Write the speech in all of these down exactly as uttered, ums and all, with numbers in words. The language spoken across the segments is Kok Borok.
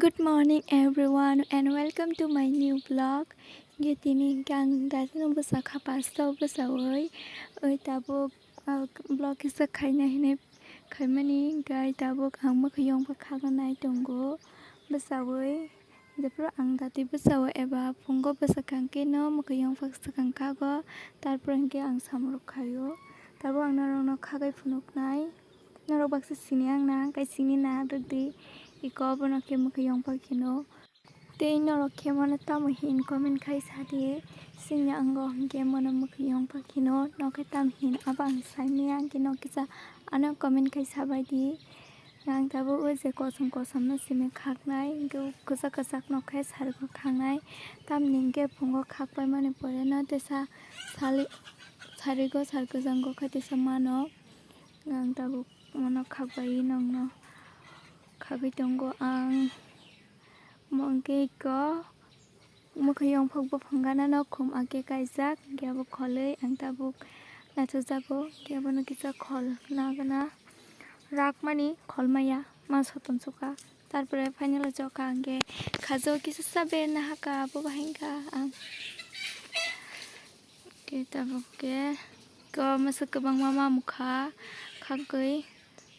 Good morning everyone and welcome to my new vlog. Ge tini hingke ang dati no bwsa kha pasto bwsa oi, oi tabuk, ah, vlog kisa khaina hinwi khaimani hingke tabuk ang mwkhwiyung pha khagwi nai tongo bwsa oi. Jephuru ang dati bwsa o eba phungo bwsa kha hingke no mwkhwiyung pha swkang khago, tarpor hingke ang samung rok khaio. Tabuk ang norok no khagwi phunuknai. Norok baksa sini ang na, kai sini na rwdi. Iko bono khe mwkhwiyung pha kheno. Tei norok khe mono tamo hin comment khai sadi. Sini ango hingke mono mwkhwiyung pha kheno. Nokhe tam hin abo ang saimanya hingke nok kisa ano comment khai sabaidi. Ang tabuk o je kosom kosom no simi khaknai, hingke kwchak kwchak nokhe sarikgo khaknai. Tamni hingke phungo khakpai mani pore no tesa sali-, sarikgo sarikgo janggo khe tesa mano. Ang tabuk mono khakbai nokno khagwi tongo ang. Mo hingke iko mwkhwiyung pha buphang gana no khum ake kaijak, hingke abo kholwi ang tabuk naithokjago, hingke abono kisa khol nagana rakmani khol maya ma soton suka. Tarpore final o chokha hingke khajo kisa sa berna haka abo bahai hingka ang. Khe tabuk khe ko masa kwbangma mamukha khagwi,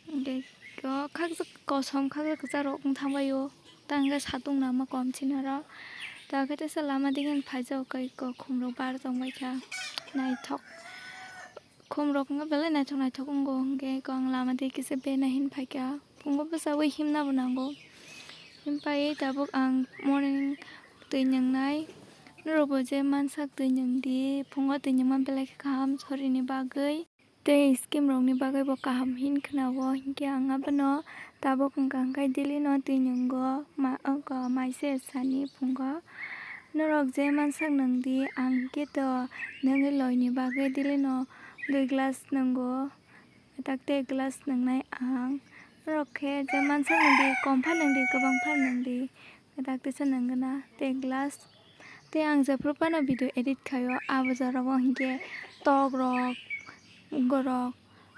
hingke ko khakjak kosom khakjak kwchak rok wng thangbai o, tang khe satung nama kom sinaro. Tang khe tesa lama digi phaijak kai ko khum rok bar tongbai kha naithok, khum rok wngkha belai naithok naithok wngo, hingke ko ang lama digi kisa bena hin phaikha. Phungo bwsa wi himna bo nango. Himpai tabuk ang morning twi nwngnai. Norok bo je mansak twi nwngdi, phungo twi nwngma belai khe kaham sorini bagwi. Tei skin rokni bagwi bo kaham hin khna o, hinkhe ang abono tabuk wngkha hwnkhe daily no twi nwngo, ma-, wngkha maise sani phungo. Norok je mansak nwngdi, ang khe to nwngwi loini bagwi daily no dui glass nwngo. Kwtak tei glass nwngnai ang. Norok khe je mansak nwngdi, kom pha nwngdi, kwbang pha nwngdi, kwtak teisa nwnggwna tei glass. Tei ang jephuru phano video edit khaio, abo jorao hinkhe tok rok, gorok,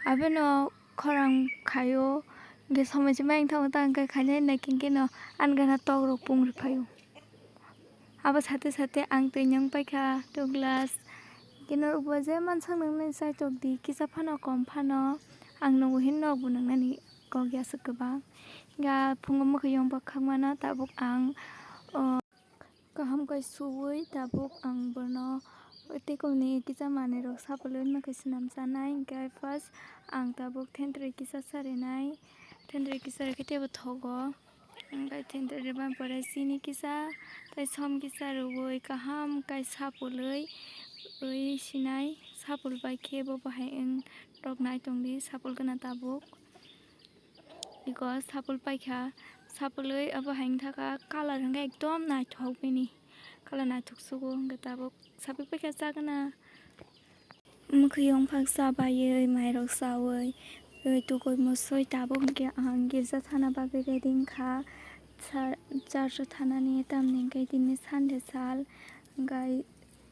abono khorang khaio. Hinkhe somoi se mayung thango, tang khe khainai naikin khe no ani gana tok rok pung rw phaio. Abo sate sate ang twi nwng paikha two glass. Khe norok bo je mansak nwngnai chai tok di, kisa phano kom phano ang nwngo hin norok bo nwngnani kok ya aswk kwbang. Ga phungo mwkhwiyung bwkhak mano tabuk ang, o, kaham kai suwi tabuk ang bono teikolni kisa manwi rok sapulwi mwkhwi swnam chanai. Hinkhe first ang tabuk thentrwi kisa sarinai, thentrwi kisa rikhe teibo thogo. Hingke thentrwi rwmani pore chini kisa tei som kisa rwui kaham kai sapulwi wi sinai. Sapul bai khe bo bahai wng rok nai tongdi, sapul gana tabuk. Iko sapul paikha, sapulwi abo hai wngthaka colour hingke ekdom naithok bini, colour naithok sugo hingke tabuk sapik paikha chagana. Mwkhwiyung phak cha baiwi, mairok chaui, twi tukui musui tabuk hwnkhe ang girja thana bagwi ready wngkha. Cha-, church o thanani, tamni hwnkhe tini Sunday sal, hwnkhe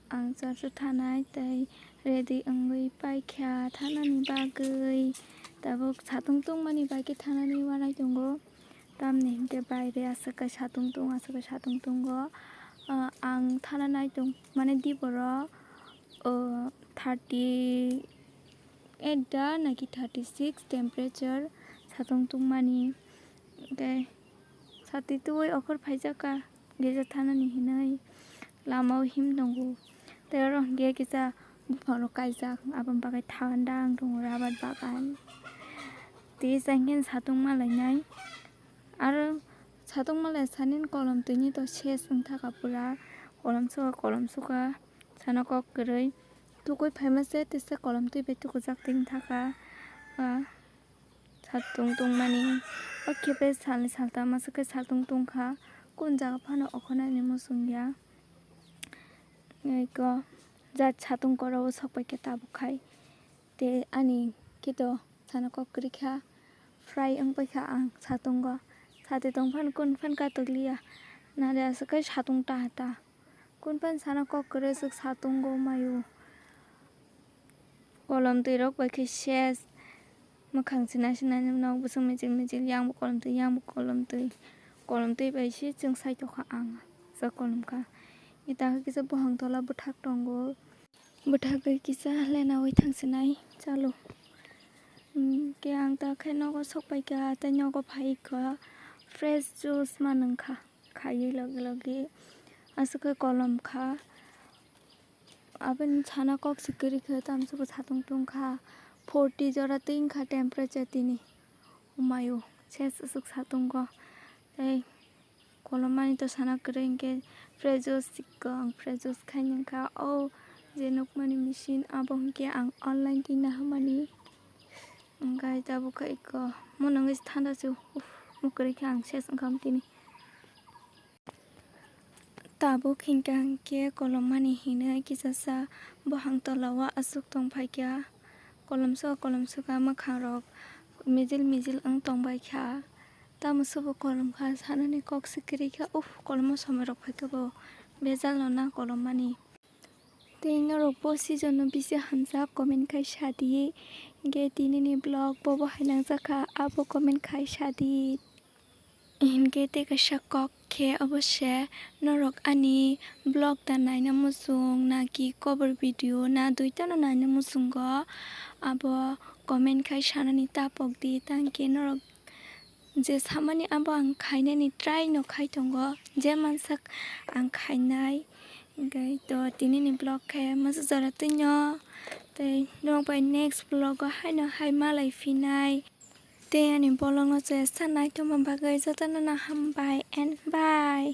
ang church o thanai tei ready wngwi paikha thanani bagwi. Tabuk satung tungmani bai khe thanani uanai tongo, tamni hwnkhe baire aswk khe satung tung, aswk khe satung tungo. Ah, ang thana nai tong mani diboro, o, thirty eight da naki thirty six temperature satung tungmani. Tei sati tubui okhor phaijak ka girja thanani hinwi lama o him tongo. Tei oro hwnkhe kisa buphang rok kaijak, aboni bagwi thanda wng tongo, rabar bagan. Tei changkhe satung ma lainai. Aro satung ma lai sani kolom twini to ses wng thaka pura, kolom suka, kolom suka. Sana kok kwrwi tukui phaima se tesa kolom twi bai tukujak twi thaka, ah, satung tungmani. O khe bai salni saltama se khe satung tungkha, kun jaga phano okhornani muchung ya. Eko jat satung koro o sok pai khe tabuk khai. Tei ani khe to sana kok kwrwi kha, fry wng pai kha ang satungo. Sati tong phano kun phano katok liya, nare aswk khe satung ta ta. Kun phano sana kok kwrwi swk satungo maio. Kolom twi rok bai khe ses, mwkhang sina sina nok bwswk michil michil, yang bo kolom twi, yang bo kolom twi. Kolom twi bai se chwng sai tongkha ang, sa kolom kha. Ita kisa buhang tola bwthak tongo. Bwthagwi kisa lenawi thangsinai chalo. Hwnkhe ang ta khe nogo sokpaikha, tei nogo phaikha, fresh juice ma nwngkha, khaiwi logi logi. Aswk khe kolom kha. Aboni sana kok se kwrwi khe tamsukgo satung tungkha, forty jora twi wngkha temperature tini. Umayo, ses aswk satungo. Tei kolomani to sana kwrwi hwnkhe fresh juice sikgo ang, fresh juice khai nangkha. O je nukmani machine abo hwnkhe ang online twi naharmani. Hwnkhe tabuk khe iko mwnwngwi thanda se, uff, mukwrwi khe ang ses wngkha tini. Tabuk hwnkha hwnkhe kolomani hinwi kisasa buhang tolao aswk tongphaikha. Kolomso kolomso kha mwkhangrok mijil mijil wng tongbaikha. Tamo sobo kolom kha sanani kok se kwrwi kha. Uff, kolomo somoirok phaikha bo bejal no na kolomani. Tei norok bo season no bisi hamjak comment khai sadi. Hwnkhe tinini vlog bobo hai nangjakha, abo comment khai sadi. Hwnkhe tei kaisa kok khe obo se norok ani vlog da naina muchung naki cover video na duitano naina muchungo, abo comment khai sanani tapok di, tangkhe norok je samani abo ang khainani try no khai tongo, je mansak ang khainai. Hwnkhe to tinini vlog khe masa jora twino, tei norok bai next vlog o haino hai malai phinai. Tei ani vlog no chaya sa naitokma bagwi jotono no hambai and bye.